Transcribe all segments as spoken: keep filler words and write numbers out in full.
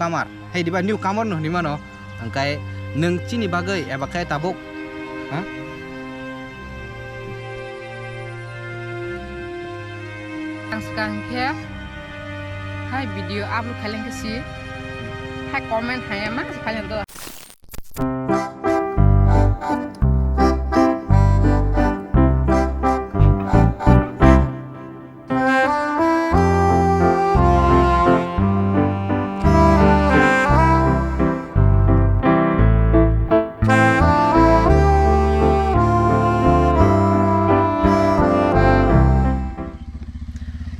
Newcomer, hai diba newcomer no hinwi mano, hwnkhe nwng chini bagwi eba khe tabuk, ha? Ang swkang khe hai video upload khaileng khe si, hai comment hai ma khaileng do.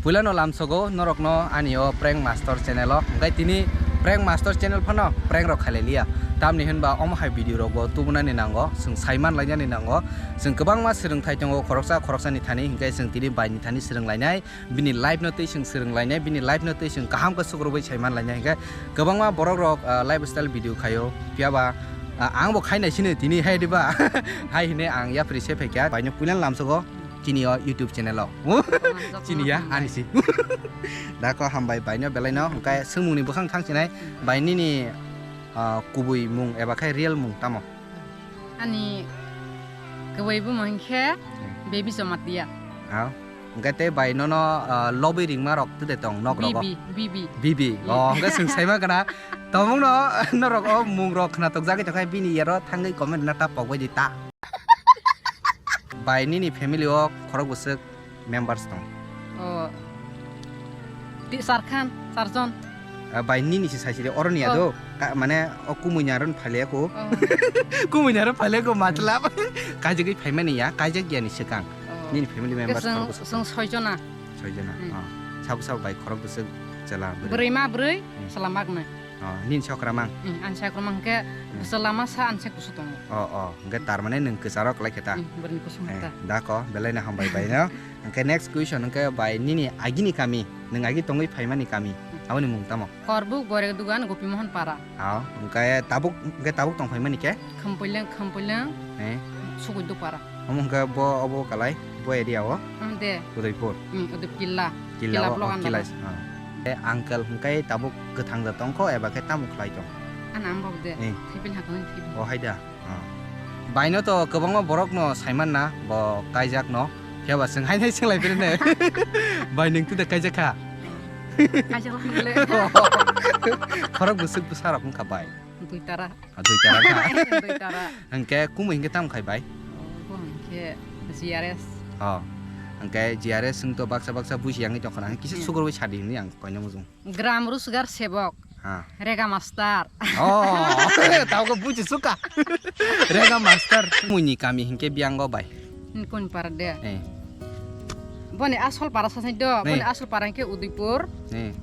Puilano lamsogo norokno ani o Prank Master channel o, hwnkhe tini Prank Master channel phano prank rok khailai liya, tamni hinba omo hai video rok bo tubunani nango, chwng saiman lainani nango, chwng kwbangma swrwngthai tongo khoroksa khoroksani thani, hwnkhe chwng tini baini thani swrwnglainai. Bini life no twi chwng swrwng lainai, bini life no twi chwng kaham khe sukrubui saiman lainai, hwnkhe kwbangma borok rok, ah, lifestyle video khaio, phiyaba, ah, ang bo khainai sini tini hai diba, hai hine ang yapri se phaikha, baino puilan lamsogo chini o YouTube channel o. Chini ya, ani si. Dako hambai baino belai no, hwnkhe swngmung ni bwkhang thang sinai, bai nini, ah, kubui mung eba khe real mung tamo? Ani kwbai bumung khe Baby Jamatia. Ha? Hwnkhe tei bai nono, ah, lobwi ringma rok tide tong nok rogo? Bibi, Bibi. Bibi. Bibi. Oh, hwnkhe chwng saima gana. Tongmung no norok o mung rok khna tokjagwi tongkha bini yero thangwi comment na ta pokbai di ta. Bai nini family o khorok bwswk members tong? O, ti-, char khan, char jon. Ah, bai nini se sai siri oro ni ado. Ka-, mane o kumui ni aro phale ko. Oh. Kumui ni aro phale ko matlab. Kaijagwi phaimani ya, kaijak ya ni swkang. Oh. Nini family members khorok bwswk tong? Chwng soi jona. Soi jona. Hmm. Oh. Sabo sabo bai khorok bwswk chwla bwrwi. Bwrwi ma bwrwi, hmm, chwla maknai. Oh, nini sokra mang? Hmm, ani sokra mang khe, hmm, bwswk lama sa ani se kusu tongo. Oh, oh. Hwnkhe tar mane nwng kwcharo kwlai khe ta? Hmm, bwrwi ni kusu ta. Eh, dako, belai no hambai bai no. Hwnkhe next question hwnkhe bai nini agini kami, nwng agi tongwi phaimani kami, aboni mung tamo? Korbuk Boirak Dugan Gopi Mohan Para. Hao, hwnkhe tabuk, hwnkhe tabuk tong phaimani khe? Khampoileng, Khampoileng, eh? Sukuiduk Para. Omo hwnkhe bo obo kalai, bo area o? Omo de. Udaipur. Hmm, Udaipur Killa. Killa Killa o, block o, under Killa o. Ah. Eh, uncle hwnkhe tabuk kwthang da tongkho eba khe tamo khlai tong? Ana ambok de. Eh. Thaibil hakon thaibil. O hai da. Ah. Baino to kwbangma borokno saimanna bo kaijakno, phiyaba chwng haino swnglaipirino. Bai, nwng tide kaijakha? Kaijakla hwnle. Khorok bwswk bwsarok wngkha bai? Dui tara. Ah, dui tara kha. Dui tara. Hwnkhe kumui hwnkhe tamo khai bai? Oh, bo hwnkhe G R S. Oh. Hwnkhe G R S wngto baksa baksa buji yangwi tongkha na, kisa, hmm, sukurwi sadi hwnwi ang koino mujung. Gram Rosgar Sebok. Ha. Rega Master. Oh, tamo buji suka. Rega Master. Muini kami hwnkhe biyango bai. Kuni para de? Eh. Boni asol para sasai do, eh, boni asol para hwnkhe Udaipur. Eh.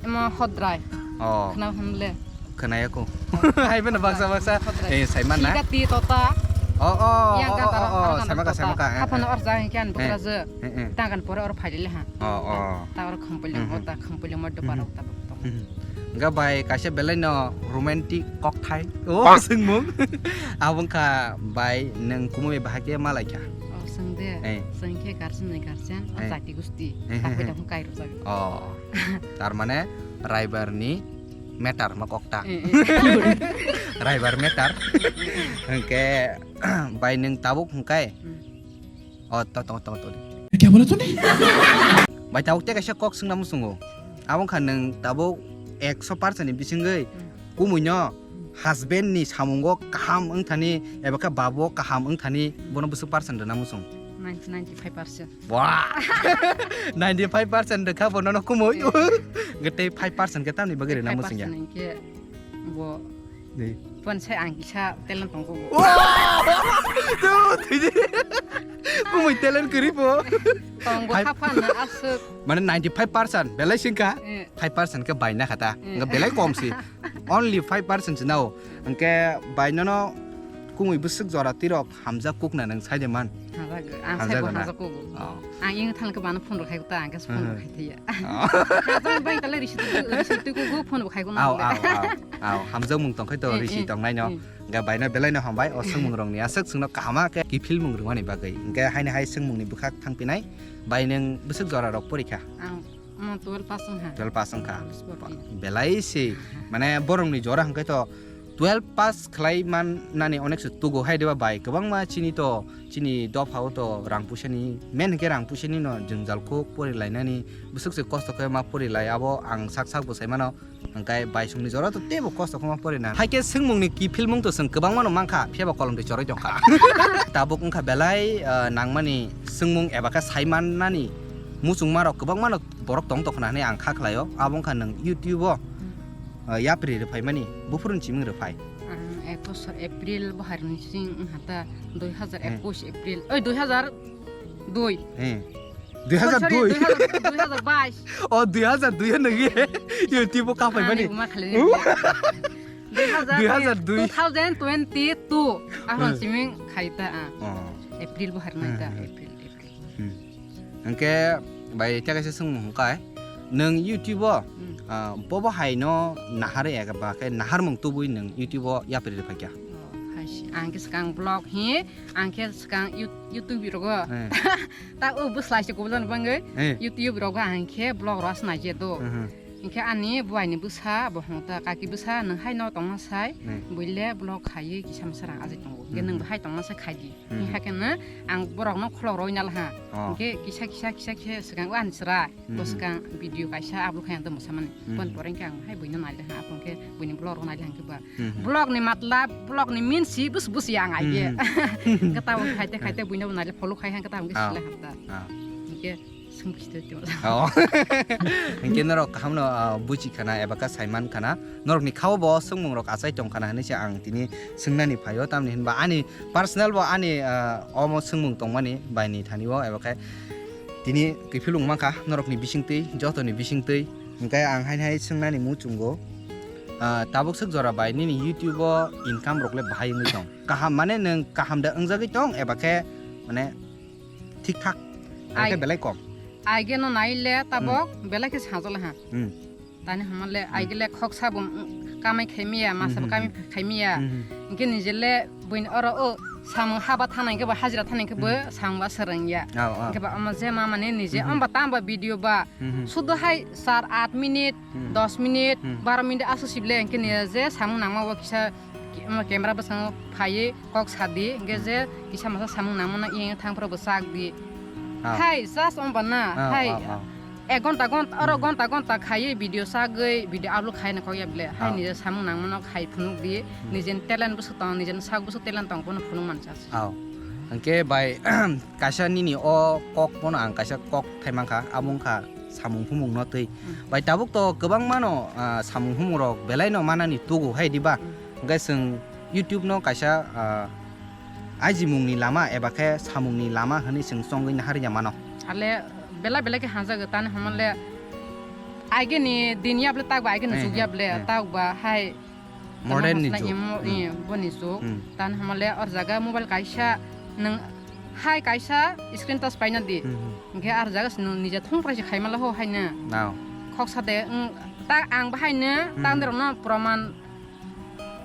Emo Hodrai. Oh. Khna hwnle. Khnayaku. Hai beno baksa baksa. Hodrai. Eh, saiman na? Sigati Tota. Oh, oh, yang oh, oh, oh, oh, saimaka, tota. Saimaka, eh, haphano eh. Orja hwnkhe an, eh, bukraje. Eh, eh. Tagan pore or phailile ha. Oh, oh. Ta or Khampoileng, hmm, hmm, ota Khampoileng mo, hmm, dopara, hmm, ota bok tong. Hmm. Hwnkhe bai kaisa belai no romantic kokthai. Oh, swngmung. Abo wngkha bai nwng kumui bahai khe malaikha? Oh, swng de. Eh. Swng khe guardian ni guardian, o, eh, jati gusti. Eh, eh, eh. Takoi takoi kairok jago. Oh. Tar mane Raibar ni matter ma kokta. Eh, eh. Raibar matter. Hwnkhe bai nwng tabuk hwnkhe? Hmm. Oh, to, to, to, to. Kya bola tune? Bai tabuk tei kaisa kok swngna muchungo. Abo wngkha nwng tabuk ekso percent ni bisingwi, hmm, kumuino, hmm, husband ni samungo kaham wngthani eba khe babo kaham wngthani bono bwswk percent rwna muchung? Ninety, ninety-five percent. Wah! Ninety-five percent rwkha bo nono kumui. Eh. Hwnkhe tei five percent khe tamni bagwi rwna muchung ya? Five percent hwnkhe bo. Di. Buan sai ang kisa talent tongo bo. Wah! Dude, thidi. Kumui talent kwrwi bo. Tongo. Five. Haphano aswk. Mane ninety-five percent belai singkha. Eh. Five percent khe baina khata. Eh. Nga belai kom si. Only five percent si nao. Hwnkhe bai nono kumui bwswk jora tirok hamjak kukna nwng sai de man. Hamjak, ang sai bo hamjak kugo. Oh. Ang ing thang khe bana phone rok khai ta, ang khe phone rok khai thaya. Oh. Hamjak bai tale risi tu, risi tu kugo phone bo khai ko na. Au, au, au. Au, hamjak mung tong khai to, eh, risi, eh, tong nai no. Eh. Ga bai no belai no hambai, o swngmung rok ni aswk swngno kahama khe kiphil mung rwmani bagwi. Hwnkhe haini hai swngmung ni bwkhak thang pinai, bai nwng bwswk jora rok porikha? Ang Omo twelve pass wngkha. Twelve pass wngkha. College pore. Belai se, mane borokni jora hwnkhe to twelve pass khlai man nani onek se tugo hai diba bai, kwbangma chini to, chini dophao to rang puisani, main hwnkhe rang puisani no jwngjal kuk pori lainani, bwswk se kosto khe ma pori lai, abo ang sak sak bo sai mano. Hwnkhe baisongni jora to teibo kosto khe ma pori na. Haikhe swngmungni kiphilmung to chwng kwbangmano mankha, phiyaba kolomtwi chorwi tongkha. Tabuk wngkha belai, ah, nangmani swngmung eba khe sai mannani muchungmarok kwbangmano borok tong tongkha na hinwi ang kha khlaio. Abo wngkha nwng YouTube-o, ah, yapri rwphaimani, buphuruni chiming rwphai. Ang ek bosor April bo harni sing wngkha ta, dui hazar ekush April, oi, dui hazar dui. Eh. Dui hazar dui. Sorry, sorry, dui hazar, dui hazar bais. Oh, dui hazar dui hwnwi YouTube-o kaphai mani. Ani uma khali. Dui hazar dui. Two thousand twenty-two. Ahon siming khai ta, ah. Oh. April bo harnai ta, April, April. Hmm. Hwnkhe bai tei kaisa swngmung hwnkhe, nwng YouTube-o, ah, bobo haino naharwi eba khe naharmung tubui nwng YouTube-o yapri rwphaikha? Oh, hai se. Ang khe swkang vlog hi, ang khe swkang You-, YouTube rogo. Eh. Ta o bwslai se kubulani bangwi Eh. YouTube rogo ang khe vlog ro asnai je do. Mhm. Hinkhe ani buaini bwsa bo hwnkhe ta kaki bwsa nwng haino tongma sai Eh. buile vlog khaiwi kisa masa rang ajai tongo. Hinkhe nwng Mhm. bo hai tongma sai khai di. Mhm. Hinkhe khe no ang borok no kholok roi nal ha. Oh. Hinkhe kisa kisa kisa khe swkang o ani chwrai. Mhm. Bwskang video kaisa upload khai ang tongmo samani. Mhm. Pon pore hinkhe ang hai buino nailai ha, apong khe buini vlog rok nailai hinkhe ba. Mhm. Vlog ni matlab, vlog ni mean si bus bus ya ang aye. Mhm. Khe tabuk khaite khaite buino bo nailai follow khai hinkhe tabuk khe Ah. Silai hamta. Ah. Hinkhe swng bisi tei timo. Oh. Hinkhe norok kaham no, ah, buchi khana eba khe sai man khana. Norok ni khao bo swngmung rok achai tong khana hinwi se ang tini swngnani phaio, tamni hinba ani personal bo ani, ah, omo swngmung tongmani bai ni thani o eba khe Tini kiphilung mankha norokni bisingtwi, jotoni bisingtwi. Hinkhe ang haini hai swngnani muchungo, ah, tabuk swk jora bai nini YouTube-o income rok le bahai wngwi tong? Kaham, mane nwng kaham da wngjagwi tong eba khe mane thik thak? Eba khe Ai- belai kom? Aigeno nai le tabok Hmm. belai khe sajol ha. Hmm. Tani hwnmale Hmm. aigele khoksa bo, mm, kamai khaimiya, masa bo Hmm, kamai hmm. khaimiya. Hmm, hmm. Hinkhe nijele buini oro o samung haba thana hinkhe bo hajira thana hinkhe bo Hmm. samung ba swrwngya. Oh, oh. Hinkhe ba omo je ma mane nije Hmm, hmm. Omo ba tamo ba video ba Hmm, hmm. Sudo hai sar aat minute, Hmm. dos minute, Hmm. baro minute aswk sible hinkhe nije je samung nangma bo kisa Ki-, omo camera bwskango phaiwi kok sadi, hinkhe je kisa masa samung nangmano iyeng thang phuru bo chak di. Ah. Hai, just omo ba na, Ah, hai, ah, ah. Ek gonta, gonta, oro Hmm. gonta, gonta khaiwi video chagwi, video upload khaina kok ya bile. Hai Ah. Nije samung nangmano khai phunuk di, Hmm. Nijeni talent bwswk tong, nijeni sak bwswk talent tong, bono phunuk mansa. Aw. Hinkhe bai, kaisa nini o kok bono ang kaisa kok thai mankha, abo wngkha samung humung no twi. Hmm. Bai tabuk to kwbangmano, ah, samung humung rok belai no manani tugu hai diba? Hmm. Hwnkhe chwng YouTube no kaisa, ah, aijimungni lama eba khe samungni lama hwnwi chwng chongwi naharya mano. Ale belai belai khe hanjago tani hwnmale aigeni din yable takba aigeni Eh, jug eh, yable eh. Takba hai modern ni jug. Imo, Hmm. Eh, boni jug. Hmm. Tani hwnmale or jaga mobile kaisa nwng hai kaisa screen touch paina di. Hmm, hmm. Hinkhe ar jaga se nwng nija thongprai se khaimala ho haino. Nao. Khoksa de, wng, ta ang bahaino Hmm. Tang derokno proman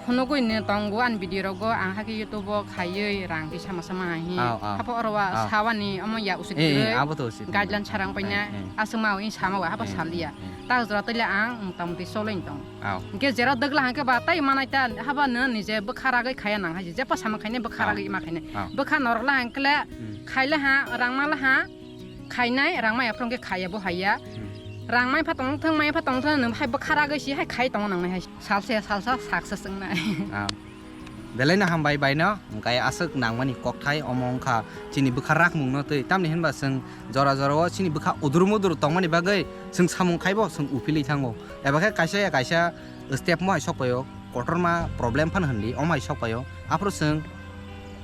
phunugwi no tongo ani video rogo, ang hakhe YouTube o khaiwi rang kisa masa ma hai hi. Aw, aw. Hapo oro wa Aw. Sawani omo ya usit Eh, eh, kwrwi. Abo to usit. Guideline sarang paina Eh, eh. Aswk ma wi sama wa habo Eh, saliya. Eh. Ta jora tele ang mota moti soloi tong. Aw. Hinkhe jera dwgla hangkhe ba tai manai ta haba no nije bwkha ragwi khaya nang hai je pa sama khaine bwkha Aw. Ragwi ma khaine. Aw. Bwkha norok la hangkhle Hmm. Khaile ha rang ma la ha. Khainai rang maya phwrwng khe khaiya bo haiya. Hmm. Rang mai pha tong thung, mai pha tong thung, nwng hai bwkha ragwi si hai khai tong nang nai hai. Salsa, salsa success wngnai. Ah. Belai no hambai bai no, hwnkhe aswk nangmani kokthai omo wngkha chini bwkha rakmung no twi. Tamni hinba chwng jora jora o chini bwkha udur mudur tongmani bagwi chwng samung khaibo chwng uphilwi thango. Eba khe kaisa ya kaisa step mo hai sok paio, kotorma problem phano hwnli omo hai sok paio. Aphuru chwng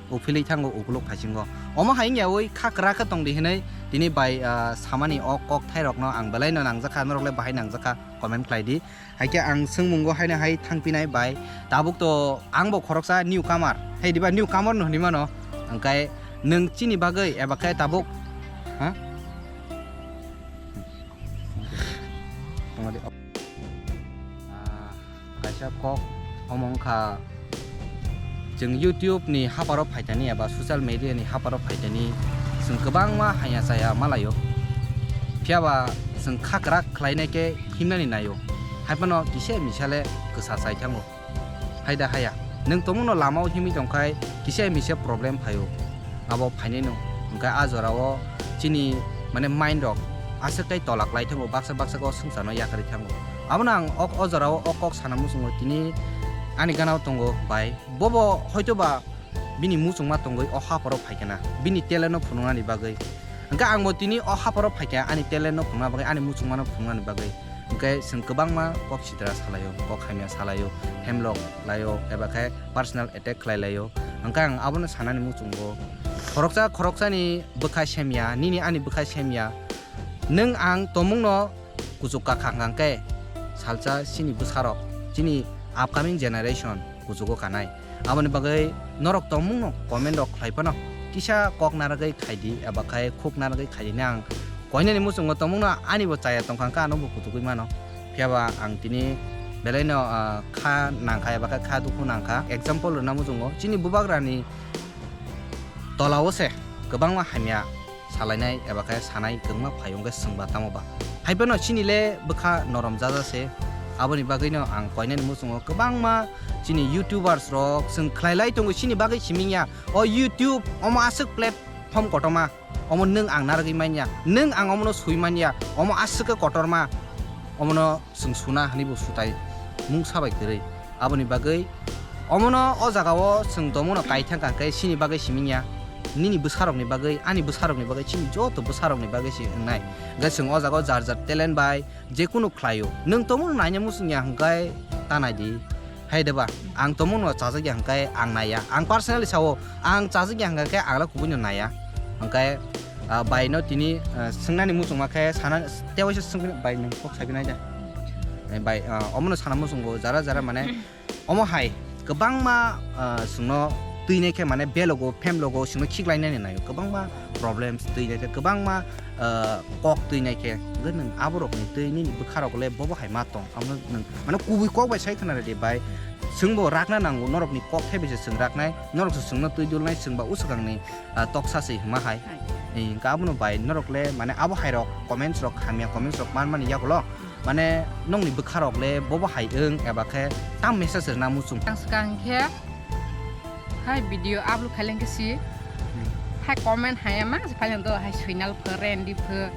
uphilwi thango, ukuluk phaisingo. Omo hai wngya ui kha kwrak khe tongdi hinui tini bai, ah, samani o kok thairokno ang belai no nangjakha, norok le bahai nangjakha, comment khlai di. Hai khe ang swngmungo haino hai thangpinai bai, tabuk to ang bo khoroksa new comer, hai diba new comer no hinui mano, hwnkhe nwng chini bagwi eba khe tabuk, ha? Ah, kaisa kok omo wngkha, chwng YouTube ni haparo phaitani eba social media ni haparo phaitani chwng kwbangma haya chaya malaio. Phiyaba Chwng kha kwrak khlainai khe himnani naio. Hai phano kisa misa le kwsa chai thango. Hai da haya. Nwng tongmungno lamao himwi tongkhai kisa misa problem phaio. Abo phainai no. Hwnkhe a jorao chini mane mind rok aswk tei tola klai thango, baksa baksa o swngcharno yakarwi thango. Abono ang ok o jorao o kok sana muchungo tini ani ganao tongo bai. Bobo hoitoba bini muchungma tongwi o haporo phaikha na, bini talent no phunuknani bagwi. Hwnkhe angbo tini o haporo phaikha ani talent no phunukna bagwi, ani muchungma no phunuknani bagwi. Hwnkhe chwng kwbangma kok sitra salaio, kok hamya salaio, hemlok laio, eba khe personal attack khlai laio. Hwnkhe ang abono sanani muchungo. Khoroksa khoroksani bwkha semya, nini ani bwkha semya. Nwng ang tongmungno kuchuk kakha hwnkhe salsa chini bwsarok, chini upcoming generation kuchugo kanai. Aboni bagwi norok tongmungno comment rok khlai phano kisa kok narwgwi khaidi eba khai khuk narwgwi khaidi, ang koinani muchungo tongmungno ani bo chaya tongkha hwnkhe ano bo kuchugwi mano. Phiyaba ang tini belaino, ah, kha nangkha eba khe kha dukhu nangkha. Example rwna muchungo chini bubagrani tolao se kwbangma hamya salainai eba khe sanai kwbangma phaio hwnkhe swngba tamo ba. Hai phano chini le bwkha norom jaja se. Aboni bagwino ang koinani muchungo kwbangma chini YouTubers rok chwng khlai lai tongo chini bagwi siming ya. O YouTube omo aswk platform kotorma. Omo nwng ang narwgwi manya, nwng ang omono swi manya, omo aswk khe kotorma. Omono chwng suna hwnwi bo sutai mungsa bai kwrwi. Aboni bagwi omono o jagao chwng tongmano kaithang kha khe chini bagwi siming ya, nini bwsarokni bagwi, ani bwsarokni bagwi, chini joto bwsarokni bagwi se wngnai. Hwnkhe chwng o jagao jar jar talent bai je kunu khlaio, nwng tongmano naina muchung ya hwnkhe ta nai di. Hai de ba, ang tongmano chajak ya hwnkhe ang nai ya. Ang personally sao, ang chajak ya hwnkhe ang le kubui no nai ya. Hwnkhe, ah, bai no tini, ah, swngnani muchungma khe sana, tei waisa swngwi bai nwng kok sabi nai da. Eh, bai, ah, omono sana muchungo jara jara mane omo hai kwbangma, ah, chwngno twi nai khe mane belogo, phemlogo chwngno khiklai nani naio. Kwbangma problems twi nai khe, kwbangma, ah, kok twi nai khe. Hwnkhe nwng aborokni twi nini bwkharok le bobo hai ma tong. Amo nwng mane kubui kok bai sai khna rw di bai. Chwngbo rakna nango, norokni kok thai bai se chwng raknai, norok se chwngno twi dulnai, chwngba uswkangni, ah, toksa se hima hai. Hai. Eh, hwnkhe abono bai norok le mane abo hai rok comments rok hamya comments rok man mani yagulo. Mane nokni bwkha rok le bobo hai wng eba khe tam message rwna muchung. Ang swkang khe hai video upload khaileng khe si Hmm. Hai comment hai ma se phaileng do hai Swinal pho Randy pho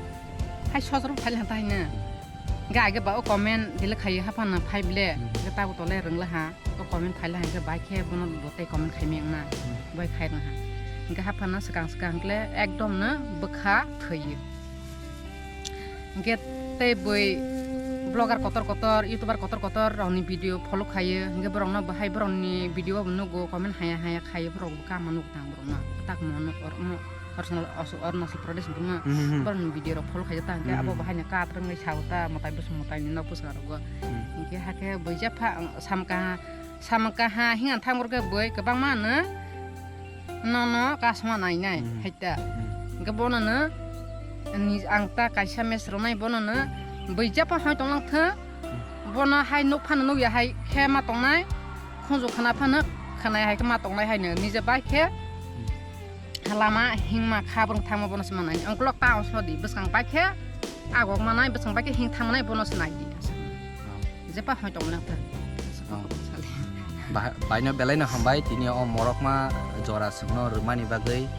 hai sojro phaileng ta hai na. Hwnkhe age ba o comment delete khaio haphano phai ble. Hmm. Hwnkhe tabuk tole rwngla ha. O comment phaila ha hwnkhe bai khe bono bo tei comment khaimaya wngna. Hmm. Bai khai rwng ha. Hwnkhe haphano swkang swkang hwnkhe ekdom no bwkha thwiyo. Hwnkhe tei bui vlogger kotor kotor, youtuber kotor kotor rokni video follow khaio. Hwnkhe borokno bahai borokni video bo nugo, comment haya haya khaio, borok bo kama nuk tang borokno. Tak mono ormo. Arunachal, Arunachal Pradesh buma. Hmm, hmm, hmm. Borokni video rok follow khaijak ta, hwnkhe abo Hmm. bahaino kat rwngwi sao ta, mwtai bwswk mwtaini nok bwskango. Hmm. Hwnkhe hakhe buija pha, samka, samka ha hinga thang borok khe bui kwbangma no, nono kasma nainai Hmm. hai ta. Hmm. Hwnkhe bono no, ni, ang ta kaisa message rwnai bono no, buija pha hai tonglang thang, Hmm. bono hai nuk phano nukya hai khe ma tongnai, khunju khna phano khwnai hai khe ma tongnai haino, nije bai khe, Hmm. Lama hingma kha borok thangma bono se manai. Ongkolok ta ongso di bwskang pai khe agok manai, bwskang pai khe hing thang manai bono se nai di. Oh. Jepa hoi tong nang ta. Oh. Ba-, baino belai no hambai tini o morokma jora songno rwmani bagwi.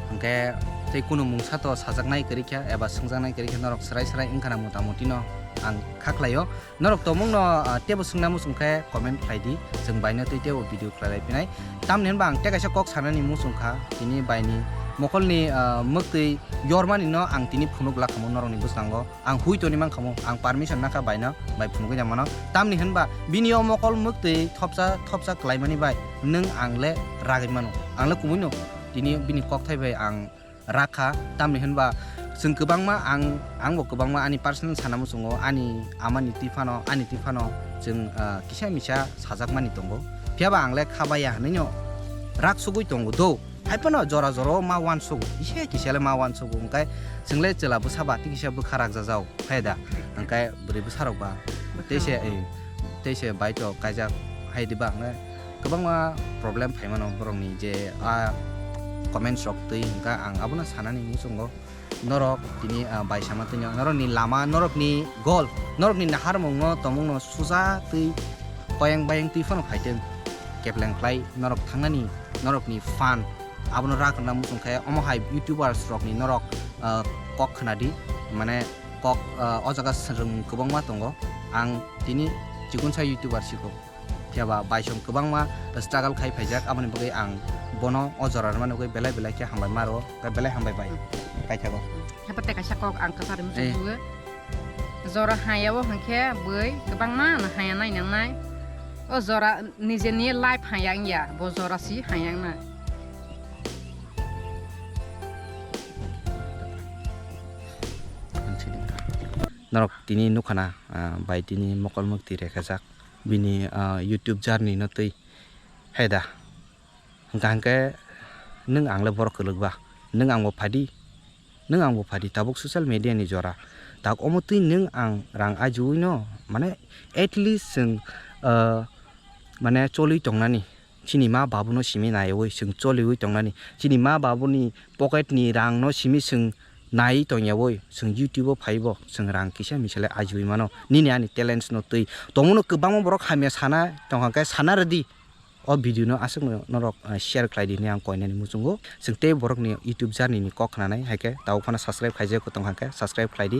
Hwnkhe tei kunu mungsa to sajaknai kwrwi kha eba swngjaknai kwrwi kha norok swrai swrai wngkha na mota moti no ang kha khlaio. Norok tongmungno, ah, teibo swngna muchung khe comment khlai di, chwng baino tei teibo video khlai lai phinai. Tamni hwnba ang tei kaisa kok sanani muchung kha, tini baini mokolni, ah, mwktwi yormani no ang tini phunuk la khamu norokni bwskango. Ang hui toni man khamu, ang permission nakha baino, bai phunugwi na mano. Tamni hwnba bini o mokol mwktwi thopsa, thopsa klaimani bai nwng ang le ragwi mano. Ang le kumui no tini bini kokthai bai ang rakha, tamni hwnba chwng kwbangma, ang, angbo kwbangma ani personal sana muchungo, ani amani twi phano, ani twi phano chwng, ah, kisa misa sajakmani tongo. Phiyaba ang le kha baya hwnwi no rak sugwi tongo do. Hai phano jora jora o ma uansugo, kisa kisa le ma uansugo, hwnkhe chwng le chwla bwsa ba tei kisa bwkha rakjajao. Phai da, hwnkhe bwrwi bwsarok ba. Bwkha. Tei se, eh, tei se bai to kaijak hai diba, hwnkhe kwbangma problem phai mano borokni je a comments rok twi, hwnkhe ang abono sanani muchungo. Norok tini, ah, bai sama tini norokni lama, norokni goal, norokni naharmungno tongmungno suja twi koyang bayang twi phano phaiteng. Kepleng khlai norok thangnani, norokni fan abono rak rwna muchung khe omo hai YouTubers rokni norok, ah, kok khna di, mane kok, ah, o jaga swrwng kwbangma tongo. Ang tini chikonsa YouTuber siko. Phiya ba bai song kwbangma struggle khai phaijak, aboni bagwi ang bono o jora rwmani bagwi belai belai khe hambai ma rwo, belai hambai bai. Kaithago. Haiphano tei kaisa kok ang kwchari muchung Eh. Buo. Jora haya o hwnkhe bui kwbangma no haya nai nangnai. O jora nijeni life haya wngya, bo jora si haya wngnai. Norok tini nukhana, ah, bai tini mokol mukti rekhajak. Bini, ah, YouTube journey no twi hai da. Hwnkha hwnkhe nwng ang le borok kwlwk ba, nwng ang bo phadi, nwng ang bo phadi, tabuk social media ni jora. Tak omo twi nwng ang rang ajiui no, mane at least chwng, ah, mane cholwi tongnani, chini ma babu no simi naiwi chwng choliui tongnani, chini ma babu ni pocket ni rang no simi chwng nai tongyaui chwng YouTube o phaibo chwng rang kisa misa le ajiui mano. Nini ani talents no twi tongmano kwbangma borok hamya sana tongkha khe sana rwdi. O video no aswk no norok, ah, share khlai di hinwi ang koinani muchungo. Chwng tei borok ni YouTube journey ni kok khnanai hai khe tabuk phano subscribe khaijak tongkha khe subscribe khlai di.